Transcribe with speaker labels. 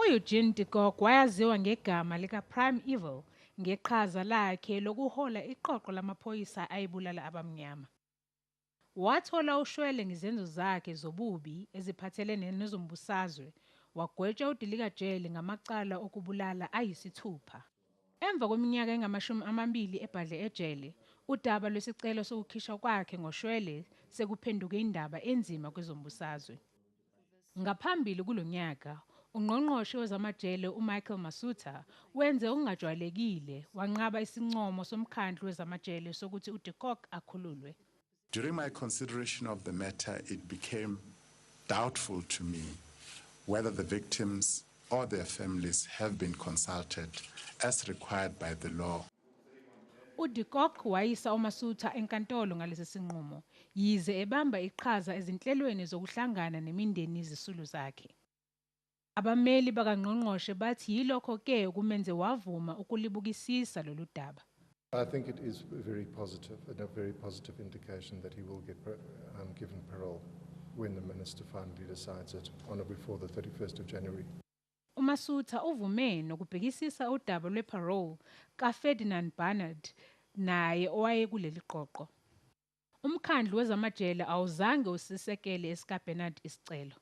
Speaker 1: U-Eugene de Kock wayaziwa ngegama lika-Prime Evil ngeqhaza lakhe lokuhola iqoqo lamaphoyisa ayebulala abamnyama. Wathola ushwele ngezenzo zakhe zobubi eziphathelene nezombusazwe, wagwetshwa udilikajele ngamacala okubulala ayisithupha. Emva kweminyaka engama-20 ebhadle ejele, udaba lwesicelo sokukhishwa kwakhe ngoshwele sekuphenduke indaba enzima kwezombusazwe. Ngaphambili kulo nyaka, uNgqongqoshe wezamaJele uMichael Masutha wenze okungajwayelekile wanqaba isincomo somkhandlu wezamajele sokuthi uDe Kock akhululwe.
Speaker 2: During my consideration of the matter, it became doubtful to me whether the victims or their families have been consulted as required by the law.
Speaker 1: UDe Kock wayisa uMasutha enkantolo ngalesi sinqumo, yize ebamba iqhaza ezinhlelweni zokuhlangana nemindeni yezisulu zakhe. Abameli bakangqongqoshe bathi yilokho-ke okumenze wavuma ukulibukisisa lolu daba.
Speaker 3: I think it is very positive and a very positive indication that he will get given parole when the minister finally decides it on or before the 31st of January.
Speaker 1: UMasutha uvume nokubhekisisa udaba lwe-parole kaFerdinand Barnard naye owayekuleli qoqo. Umkhandlu wezamajele awuzange usisekele esikaBarnard isicelo.